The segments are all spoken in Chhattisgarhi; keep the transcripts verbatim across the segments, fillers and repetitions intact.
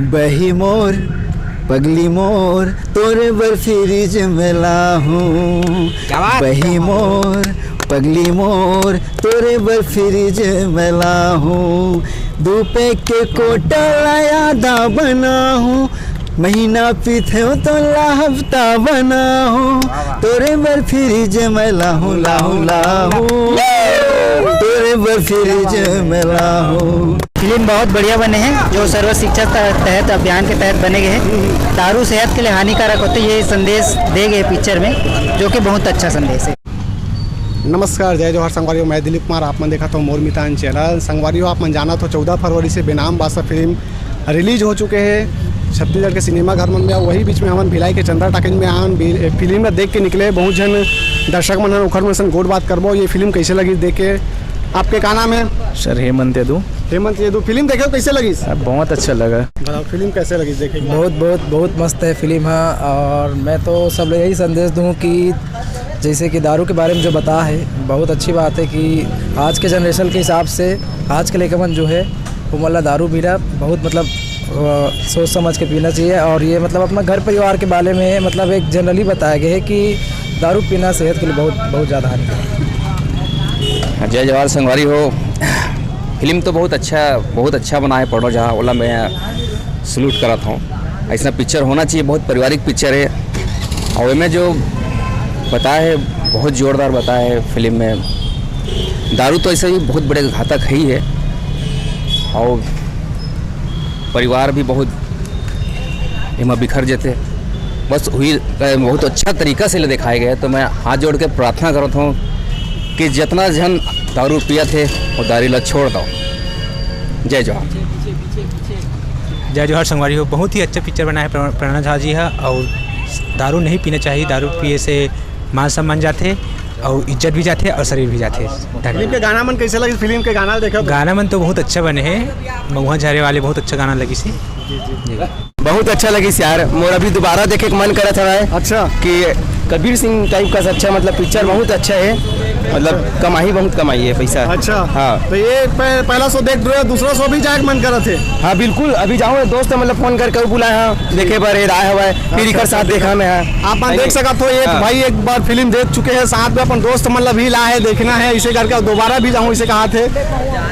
बही मोर पगली मोर, तोरे बर फ्रिज में लाहूं। क्या बात? बही मोर पगली मोर, तोरे बर फ्रिज में लाहूं। दू पैक के कोटा ला आधा बनाहूं, महीना पीथेंव तो ला हफ्ता बनाहूं। तोरे बर फ्रिज में लाहूं, लाहूं, लाहूं। तोरे बर फ्रिज में लाहूं। फिल्म बहुत बढ़िया बने हे, जो सर्व शिक्षा त-, तहत अभियान के तहत बने गए हे। दारू सेहत के लिए हानिकारक होथे, ये संदेश दे गए पिक्चर में, जो कि बहुत अच्छा संदेश हे। नमस्कार, जय जोहार संगवारी हो, मैं दिलीप कुमार, आप मन देखत हो मोर मितान चैनल। संगवारी हो, आप मन जानत हो चौदह फरवरी से बेनाम बादशाह फिल्म रिलीज हो चुके हे छत्तीसगढ़ के सिनेमा घर मन में। वही बीच में हमन भिलाई के चंद्रा टॉकीज में आन बी-, फिल्म ला देख के निकले। बहुत झन दर्शक मन हन, ओखर मन सन गोठ बात करबो, ये फिल्म कैसे लगी देख के। आपके का नाम है? सर, हेमंत यदु। हेमंत यदु, फिल्म देखे हो, कैसे लगी? आ, बहुत अच्छा लगा। बताओ, फिल्म कैसे लगी देखे के बाद? बहुत, बहुत, बहुत मस्त है फिल्म, हाँ। और मैं तो सब लोग यही संदेश दूँ कि जैसे कि दारू के बारे में जो बता है, बहुत अच्छी बात है कि आज के जनरेशन के हिसाब से आज के लइका मन जो है, वो मतलब दारू पीना बहुत मतलब, अ, सोच समझ के पीना चाहिए। और ये मतलब अपना घर परिवार के बारे में मतलब एक जनरली बताया गया है कि दारू पीना सेहत के लिए बहुत, बहुत ज़्यादा हानिकारक है। जय जोहार संगवारी हो। फिल्म तो बहुत अच्छा, बहुत अच्छा बना है प्रणव झा, ओला मैं सल्यूट करत हूँ। ऐसा पिक्चर होना चाहिए, बहुत पारिवारिक पिक्चर है। और एमे जो बताया है, बहुत जोरदार बताया है फिल्म में। दारू तो ऐसे भी बहुत बड़े घातक है ही है, और परिवार भी बहुत एमा बिखर जथे। बस वही, अ, बहुत अच्छा तरीका से ले दिखाए गए। तो मैं हाथ जोड़ के प्रार्थना करत हूँ कि जितना झन दारू पियत हे, वो दारू ला छोड़ दो। जय जोहार। जय जोहार संगवारी हो, बहुत ही अच्छा पिक्चर बनाया है प्रण-, प्रणव झा जी हा। और दारू नहीं पीना चाहिए, दारू पिए से मान सम्मान जाथे और इज्जत भी जाथे और शरीर भी जाथे। धन्यवाद। फिल्म के गाना मन कैसे लगिस? फिल्म के गाना देखे तो? गाना मन तो बहुत अच्छा बने हे, महुआ झरे वाले बहुत अच्छा गाना लगिस हे। जी, जी। जी। बहुत अच्छा लगिस यार, मोर अभी दोबारा देखे के मन करत हवय। अच्छा। कि कबीर सिंह टाइप का अच्छा, मतलब पिक्चर बहुत अच्छा है, मतलब कमाई, बहुत कमाई है पैसा। अच्छा। हाँ। तो ये पह-, पहला शो देख रहे हो, दूसरा शो भी जाए के मन करत है? हाँ बिल्कुल, अभी जाऊँ, दोस्त मतलब फोन करके वो बुलाए हैं देखे बर, ये आए हवय, फिर अच्छा, इकर साथ अच्छा, देखा मैं, हाँ। आप मन देख सकत हो, ये हाँ। भाई एक बार फिल्म देख चुके हैं, साथ में अपन दोस्त मतलब भी ला है, देखना है, इसे करके दोबारा भी जाऊँ, इसे कहा थे।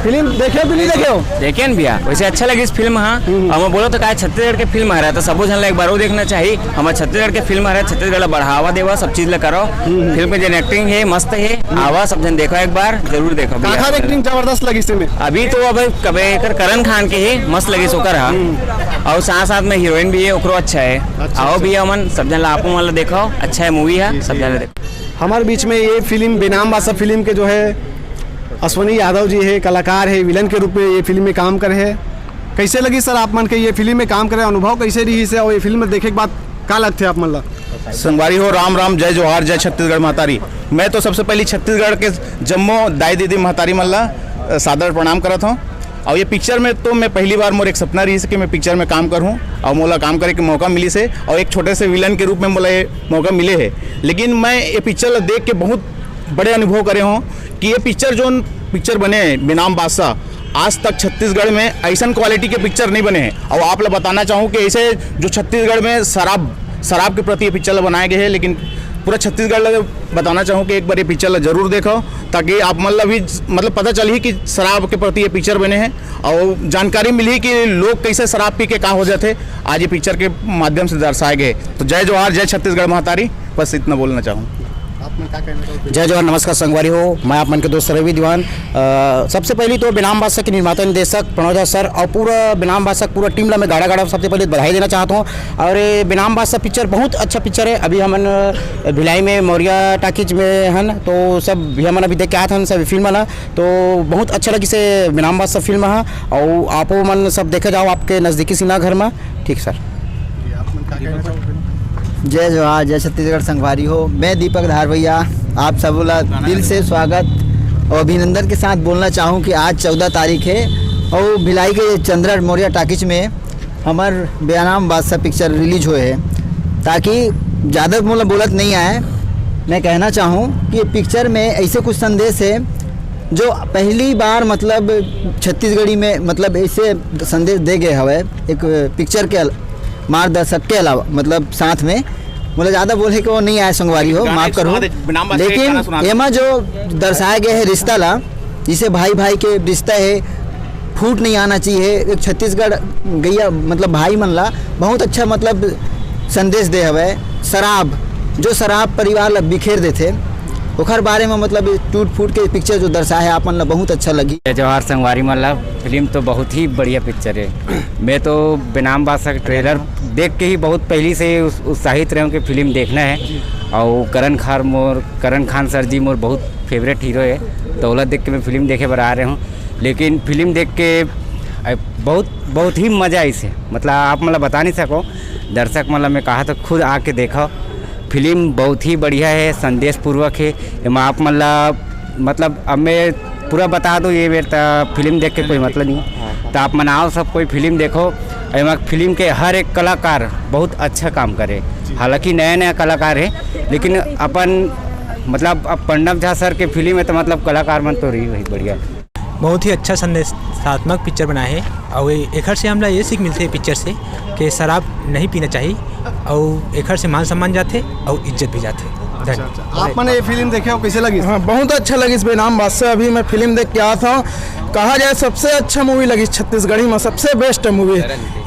फिल्म देखे हो कि नहीं देखे हो? देखे न भैया, वैसे अच्छा लगिस फिल्म, हाँ। हम्म। और मैं बोला तो का छत्तीसगढ़ के फिल्म हरे, तो सबो झन ला एक बार वो देखना चाहिए। हमर छत्तीसगढ़ के फिल्म हरे, छत्तीसगढ़ ला बढ़ावा देवा, सब चीज ला करो। हम्म। फिल्म में जेन एक्टिंग है, मस्त है, आवा सब झन देखो एक बार, जरूर देखो भैया। काखर एक्टिंग जबरदस्त लगिस एमे? अभी तो अब कबे कर करण खान के ही मस्त लगिस ओकर, हाँ। हम्म। और साथ साथ में हीरोइन भी है, ओकरो अच्छा है। अच्छा, आओ अच्छा। भैया मन, सब झन ला आपो मन ला देखो, अच्छा है मूवी है, जी, सब जी। झन ला देखो। हमारे बीच में ये फिल्म बेनाम बादशाह फिल्म के जो है अश्वनी यादव जी है, कलाकार है, विलन के रूप में ये फिल्म में काम करे है। कैसे लगी सर आप मन के ये फिल्म में काम करे, अनुभव कैसे रही से, और ये फिल्म में देखे के बाद का लगथे आप मन ला? संगवारी हो, राम राम, जय जोहार, जय छत्तीसगढ़ महतारी। मैं तो सबसे पहली छत्तीसगढ़ के जम्मो दाई दीदी महतारी मन ला, अ, सादर प्रणाम करत हूँ। और ये पिक्चर में तो मैं पहली बार, मोर एक सपना रही से कि मैं पिक्चर में काम करूँ और मोला काम करे के मौका मिली से, और एक छोटे से विलन के रूप में मोला ये मौका मिले है। लेकिन मैं ये पिक्चर ला देख के बहुत बड़े अनुभव करे हूँ कि ये पिक्चर, जो पिक्चर बने हैं बेनाम बादशाह, आज तक छत्तीसगढ़ में ऐसन क्वालिटी के पिक्चर नहीं बने हैं। और आप ला बताना चाहूँ कि ऐसे जो छत्तीसगढ़ में शराब, शराब के प्रति ये पिक्चर ला बनाए गए हैं, लेकिन पूरा छत्तीसगढ़ ला बताना चाहूँ कि एक बार ये पिक्चर ला जरूर देखो, ताकि आप मन ला भी मतलब पता चलही कि शराब के प्रति ये पिक्चर बने हैं और जानकारी मिलही कि लोग कैसे शराब पी के का हो जाते, आज ये पिक्चर के माध्यम से दर्शाए गए। तो जय जोहार, जय छत्तीसगढ़ महतारी, बस इतना बोलना चाहूँ। आप मन का कहना चाहोगे? जय जोहार, नमस्कार संगवारी हो, मैं आप मन के दोस्त रवि दीवान। अ, सबसे पहली तो बेनाम बादशाह के निर्माता निर्देशक प्रणव झा सर और पूरा बेनाम बादशाह पूरा टीम ला मैं गाड़ा गाड़ा सबसे पहले बधाई देना चाहता हूँ। और ये बेनाम बादशाह पिक्चर बहुत अच्छा पिक्चर है। अभी हमन, अ, भिलाई में मौर्या टॉकीज में हन, तो सब भी हमन अभी देख के आए हन सब फिल्म ला, तो बहुत अच्छा लगिस बेनाम बादशाह फिल्म हा। और आपो मन सब देखे जाओ आपके नजदीकी सिनेमा घर में। ठीक सर। जय जोहार, जय छत्तीसगढ़ संगवारी हो। मैं दीपक धारवैया, आप सब ला दिल से स्वागत और अभिनंदन के साथ बोलना चाहूँ कि आज चौदह तारीख है और भिलाई के चंद्रा मौर्या टॉकीज में हमर बेनाम बादशाह पिक्चर रिलीज होए है। ताकि ज़्यादा मोला बोलत नहीं आए, मैं कहना चाहूँ कि ये पिक्चर में ऐसे कुछ संदेश है जो पहली बार मतलब छत्तीसगढ़ी में मतलब ऐसे संदेश दे गए हवे एक पिक्चर के अल-, मार्गदर्शक के अलावा मतलब साथ में, मतलब ज़्यादा बोले के वो नहीं आए संगवारी हो, माफ़ करो, लेकिन एमा जो दर्शाए गए है रिश्ता ला, जिसे भाई भाई के रिश्ता है, फूट नहीं आना चाहिए। एक छत्तीसगढ़ गैया मतलब भाई मन ला बहुत अच्छा मतलब संदेश दे हवे। शराब, जो शराब परिवार ला बिखेर देथे, ओखर बारे में मतलब टूट फूट के पिक्चर जो दर्शाए है, आप मन ला बहुत अच्छा लगी। जय जोहार संगवारी मन ला, फिल्म तो बहुत ही बढ़िया पिक्चर है। मैं तो बेनाम बादशाह का ट्रेलर देख के ही बहुत पहली से उस-, उत्साहित रहे हूँ कि फिल्म देखना है। और करण खान मोर, करण खान सर जी मोर बहुत फेवरेट हीरो है, तो ओला देख के मैं फिल्म देखे बर आ रहे हूँ। लेकिन फिल्म देख के, अ, बहुत, बहुत ही मज़ा आइस हे, मतलब आप मन ला बता नहीं सको, दर्शक मन ला मैं कहा तो खुद आके देखो। फिल्म बहुत ही बढ़िया है, संदेशपूर्वक है। एमा आप मन ला, मतलब अब मैं पूरा बता दूँ, ये बेर त फिल्म देख के कोई मतलब नहीं है। तो आप मन आओ, सब कोई फिल्म देखो। एमा फिल्म के हर एक कलाकार बहुत अच्छा काम करे, हालांकि नया नया कलाकार है, लेकिन अपन मतलब अब प्रणब झा सर के फिल्म है तो मतलब कलाकार मन तो रही वही बढ़िया। बहुत ही अच्छा संदेशात्मक पिक्चर बनाए हे। और एखर से हमला ये सीख मिलथे पिक्चर से कि शराब नहीं पीना चाहिए, और एखर से मान सम्मान जाथे और इज्जत भी जाथे। धन्यवाद। आप मन ये फिल्म देखे हो, कैसे लगी? हाँ, बहुत अच्छा लगिस बेनाम बादशाह। अभी मैं फिल्म देख के आत हूँ, कहा जाए सबसे अच्छा मूवी लगिस छत्तीसगढ़ी में, सबसे बेस्ट मूवी।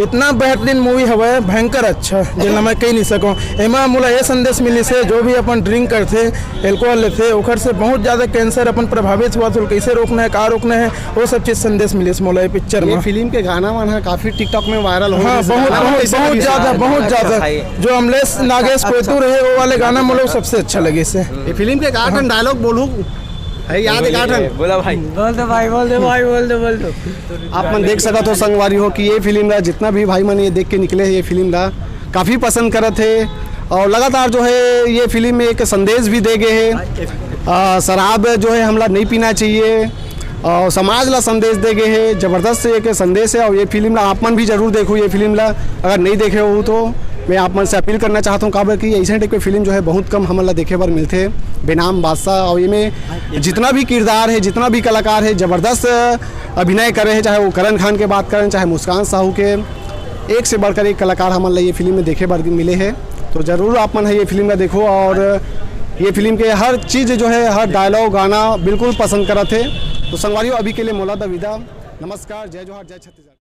इतना बेहतरीन मूवी हवे, भयंकर अच्छा, जेला मैं कह नहीं सकूँ। एमा मोला ये संदेश मिलिस हे, जो भी अपन ड्रिंक करथे, एल्कोहल लेथे, ओखर से बहुत ज्यादा कैंसर अपन प्रभावित होवत हे, कैसे रोकना है, का रोकना है, वो सब चीज संदेश मिलिस मोला ये पिक्चर ये में। फिल्म के गाना मन ह काफी TikTok में वायरल हो हाँ, रहिस हे। बहुत, गाना बहुत, कैसे बहुत लगिस ज्यादा, हे? बहुत ज्यादा। जो अमलेश नागेश कोइतुर हे, वो वाले गाना मोला सबसे अच्छा लगिस हे। ये फिल्म के का ठन डायलॉग बोलहू, है याद है का ठन? बोला भाई। बोल दो भाई, बोल दो भाई, बोल दो, बोल दो। आप मन देख सकत हो संगवारी हो कि ये फिल्म ला जितना भी भाई मन ये देख के निकले हे, ये फिल्म ला काफ़ी पसंद करत हे और लगातार जो है ये फिल्म में एक संदेश भी दे गए हे। आ, शराब जो है हमला नहीं पीना चाहिए और समाज ला संदेश दे गए हे। जबरदस्त एक संदेश है और ये फिल्म ला आप मन भी जरूर देखो। ये फिल्म ला अगर नहीं देखे हो तो मैं आप मन से अपील करना चाहता हूँ, काबर कि ऐसे टाइप के फिल्म जो है बहुत कम हमन ला देखे बर मिलथे। बेनाम बादशाह और ये में जितना भी किरदार है, जितना भी कलाकार है, जबरदस्त अभिनय करे हे, चाहे वो करण खान के बात करें, चाहे मुस्कान साहू के, एक से बढ़कर एक कलाकार हमन ला ये फिल्म में देखे बर मिले हे। तो जरूर आप मन ह ये फिल्म ला देखो और ये फिल्म के हर चीज जो है, हर डायलॉग, गाना बिल्कुल पसंद करत हे। तो संगवारी हो, अभी के लिए मोला द विदा। नमस्कार, जय जोहार, जय छत्तीसगढ़।